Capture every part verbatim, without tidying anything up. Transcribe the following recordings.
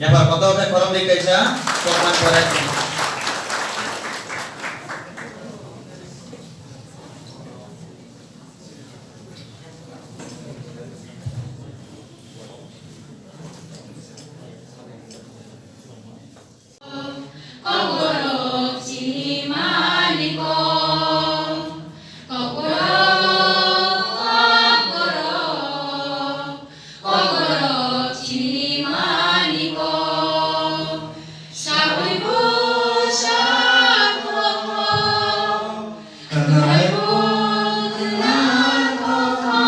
Yapar kotor khe khoroknwi kaisa kokman pore. Kokborok chini maliko. Kokborok, kokborok, kokborok chini maliko. Sawibo sakhokho, khwnaibo khwnakokho.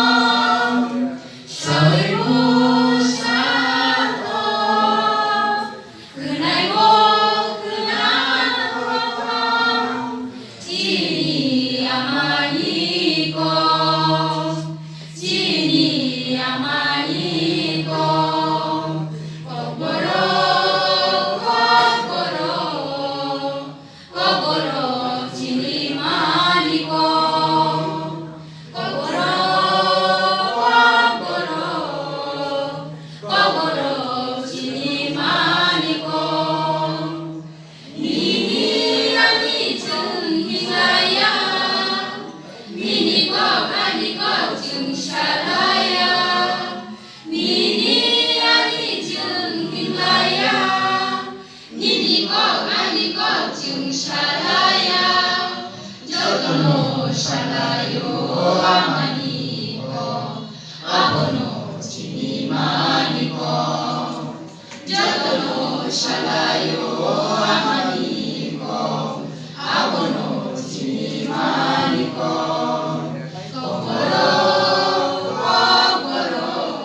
Sawibo sakhokho, khwnaibo khwnakokho, chini amani kok, chini amani kok. Kokborok, kokborok, kokborok chini maliko. Kokborok, kokborok, kokborok chini maliko. Nini ani chwng hinglaiya, nini kok ani kok chwng salaiya. Nini ani chwng hinglaiya, nini kok ani kok chwng salaiya. Jotono salaio amani kok, abono chini mani kok. Jotono salaio amani kok, abono chini mani kok. Kokborok, kokborok,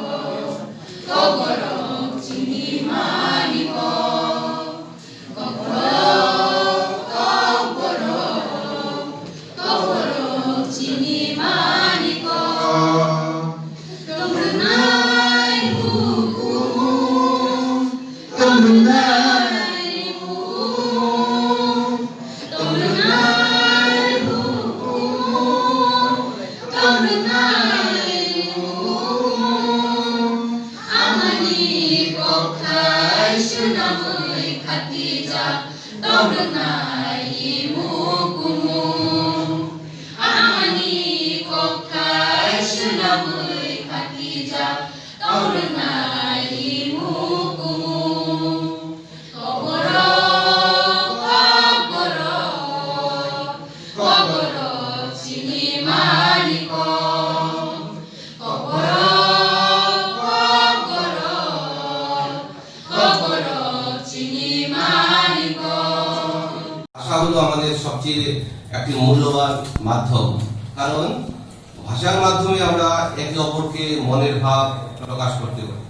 kokborok chini mani kok. Kokborok, kokborok, kokborok chini mani kok. Tongnai hukumu, tongnai hukumu, tongnai hukumu, tongnai hukumu. Amani kokthai swnamwi khatijak. Tongnai imu kumu. Amani kokthai swnamwi khatijak. Tongnai imu kumu. Kokborok, kokborok, kokborok chini mani kok. Kokborok, kokborok, kokborok chini mani kok. ভাষা হলো আমাদের সবচেয়ে একটি মূল্যবান মাধ্যম, কারণ ভাষার মাধ্যমে আমরা একে অপরকে মনের ভাব প্রকাশ করতে পারি।